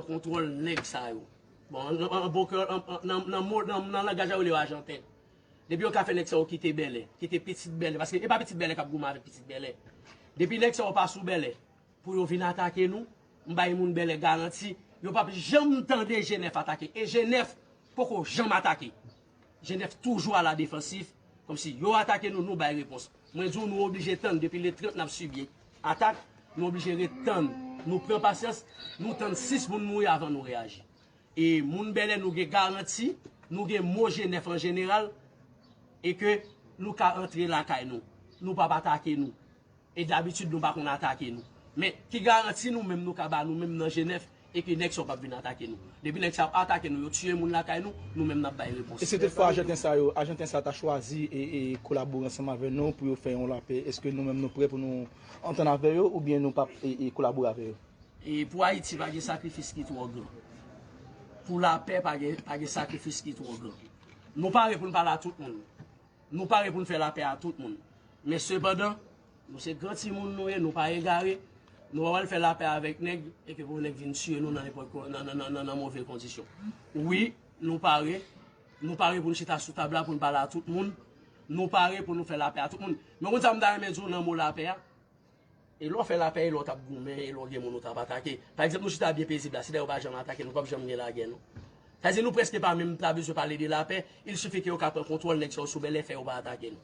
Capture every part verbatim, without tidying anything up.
kontwòl nèg sa yo. Bon, an, an, an bon kreyòl, an, an, nan, nan mo, nan, nan langaj la yo rele yo ajanten. Depi yo ka fè nèg sa yo kite Bèlè, kite pitit Bèlè, paske e pa pitit Bèlè k ap goumen avèk pitit Bèlè. Depi nèg sa yo pa sou Bèlè, pou yo vin atake nou, m bay moun Bèlè garanti, yo p ap janm tande Jenèf atake. E Jenèf poko janm atake. Jenèf toujou a la defansif, kòmsi yo atake nou, nou bay repons. Mwen di w, nou oblije tann, depi le trant n ap sibi atak, nou oblije ret tann. Nou pran pasyans, nou tann sis moun mouri avan nou reyaji. E moun Bèlè, nou gen garanti, nou gen mo Jenèf an jeneral, e ke nou ka antre lakay nou. Nou p ap atake nou. E dabitid, nou pa konn atake nou. Men, ki garanti nou menm nou ka ba nou menm nan Jenèf, e ke nèg sa yo p ap vin atake nou? Depi nèg sa yo atake nou, yo tiye moun lakay nou, nou menm n ap bay repons. E si toutfwa ajanten sa yo, ajanten sa ta chwazi e, e kolabore ansanm avè nou pou yo fè yon lapè, èske nou menm nou prè pou nou antann avè yo oubyen nou p ap e, e kolabore avè yo? E pou Ayiti, pa gen sakrifis ki twò gran. Pou lapè, pa gen, pa gen sakrifis ki twò gran. Nou pare pou n pale a tout moun. Nou pare pou n fè lapè a tout moun. Men sepandan, nou se gran timoun nou ye, nou pa egare. Nou pa pral fè lapè avèk nèg e ke pou nèg vin tiye nou nan nenpòt ko-, nan, nan, nan, nan, nan move kondisyon. Wi, nou pare. Nou pare pou n chita sou tab la pou n pale a tout moun. Nou pare pou nou fè lapè a tout moun. Men w konn sa m ta renmen di w nan mo lapè a? E lè w fè lapè, e lè w t ap goumen, e lè w gen moun ou t ap atake. Pa egzanp, nou chita byen pezib la, si nèg yo pa janm atake nou, p ap janm gen lagè, non. Sa vle di nou prèske pa menm ta bezwen pale de lapè, il sifi ke yo ka pran kontwòl nèg sa yo sou Bèlè, fè yo pa atake nou.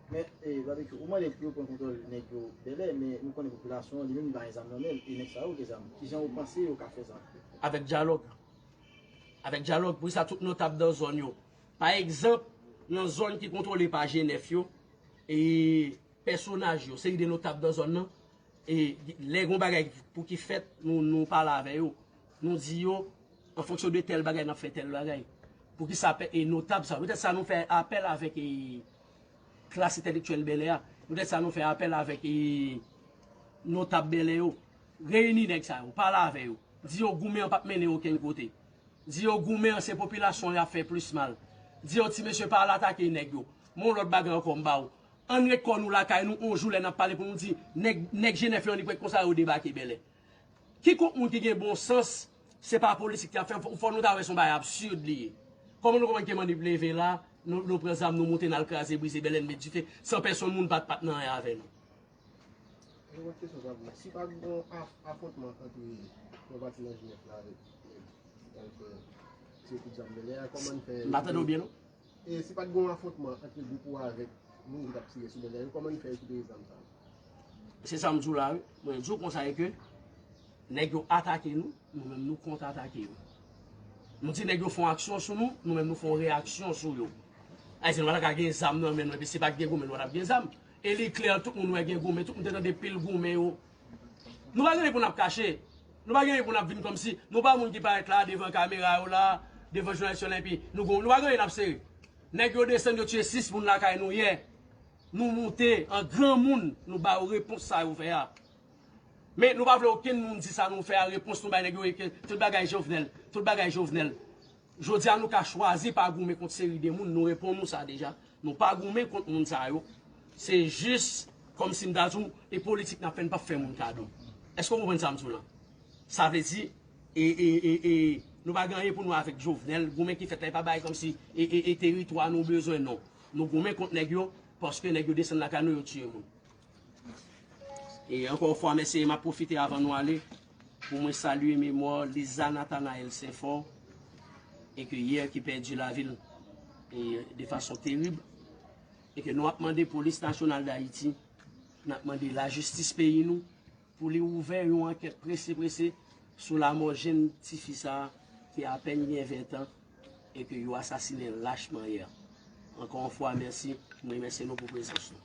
Men, e, Babecue, ou mande pou yo pran kontwòl nèg yo Bèlè, men nou konnen popilasyon an li menm li pa gen zam nan men l, e nèg sa yo gen zam. Kijan ou panse yo ka fè sa? Avèk dyalòg. Avèk dyalòg, poukisa tout notab nan zòn yo? Pa egzanp, nan zòn ki kontwole pa Jenèf yo, e pèsonaj yo, seri de notab nan zòn nan, e lè gon bagay pou ki fèt, nou, nou pale avè yo. Nou di yo, an fonksyon de tèl bagay, n ap fè tèl bagay. Poukisa pè-, e notab sa? Petèt sa nou fè apèl avèk e klas entèlektyèl Bèlè a. Petèt sa nou fè apèl avèk e notab Bèlè yo. Reyini nèg sa yo, pale avè yo. Di yo goumen an p ap mennen okenn kote. Di yo goumen an se popilasyon y ap fè plis mal. Di yo ti mesye pa al atake nèg yo. Men yon lòt bagay ankò m ba w. Ann ret kò nou lakay nou, yon jou lè n ap pale pou nou di nèg, nèg Jenèf yo annik ret konsa yo debake Bèlè. Kikòk moun ki gen bon sans, se pa politik y ap fè, fò, fò nou ta wè se yon bagay absid li ye. Kòman nou konprann ke Manip leve la, nou, nou pran zam, nou moute, n al kraze, brize Bèlè, n met dife, san pèsonn moun pa t, pa t nan anyen avè nou? Yon lòt kesyon, Gabriel. Si pa t gen yon af-, afwontman ant yon pati nan Jenèf la avèk nèg ki t al fè, tire kout zam Bèlè a, kòman n fè? M pa tande w byen, non. E si pa t gen yon afwontman ant gwoup ou avèk moun ki t ap tire sou Bèlè yo, kòman n fè rekipere zam sa yo? Se sa m di w la, wi. Mwen di w konsa e ke nèg yo atake nou, nou menm nou kont-atake yo. Nou di nèg yo fè yon aksyon sou nou, nou menm nou fè yon reyaksyon sou yo. Ayisyen, nou pa ta ka gen zam nan men nou, epi si pa t gen goumen, nou pa t ap gen zam. E li klè, tout moun wè gen goumen, tout moun te tande pil goumen yo. Nou pa gen anyen pou n ap kache. Nou pa gen anyen pou n ap vin kòmsi. Nou pa moun ki parèt la, devan kamera yo la, devan jounalis yo la, epi nou gon, nou pa gen anyen n ap sere. Nèg yo desann, yo tiye sis moun lakay nou yè. Nou moute, an granmoun, nou ba yo repons sa yo fè a. Men nou pa vle okenn moun di sa nou fè a, repons nou bay nèg yo e ke tout bagay Jovenel, tout bagay Jovenel. Jodi a nou ka chwazi pa goumen kont seri de moun, nou reponn ou sa deja. Nou pa goumen kont moun sa yo. Se jis kòmsi m ta di w, e politik n ap fè, n p ap fè moun kado. Èske w konprann sa m di w la? Sa vle di, e, e, e, e, nou pa gen anyen pou nou avèk Jovenel. Goumen ki fèt la, e pa bagay kòmsi e, e, e teritwa nou bezwen, non. Nou goumen kont nèg yo, paske nèg yo desann lakay nou, yo tiye moun. E ankò yon fwa, mèsi, e m ap pwofite avan nou ale, pou mwen salye memwa Liza Nathanaël Saint-Fort, e ke yè ki pèdi lavi l, e de fason terib, e ke nou ap mande Polis Nasyonal d Ayiti, n ap mande lajistis peyi nou, pou li ouvè yon ankèt prese prese sou lamò jenn tifi sa a ki apèn gen ven tan e ke yo asasinen l lachman yè. Ankò yon fwa, mèsi. M remèsye nou pou prezans nou.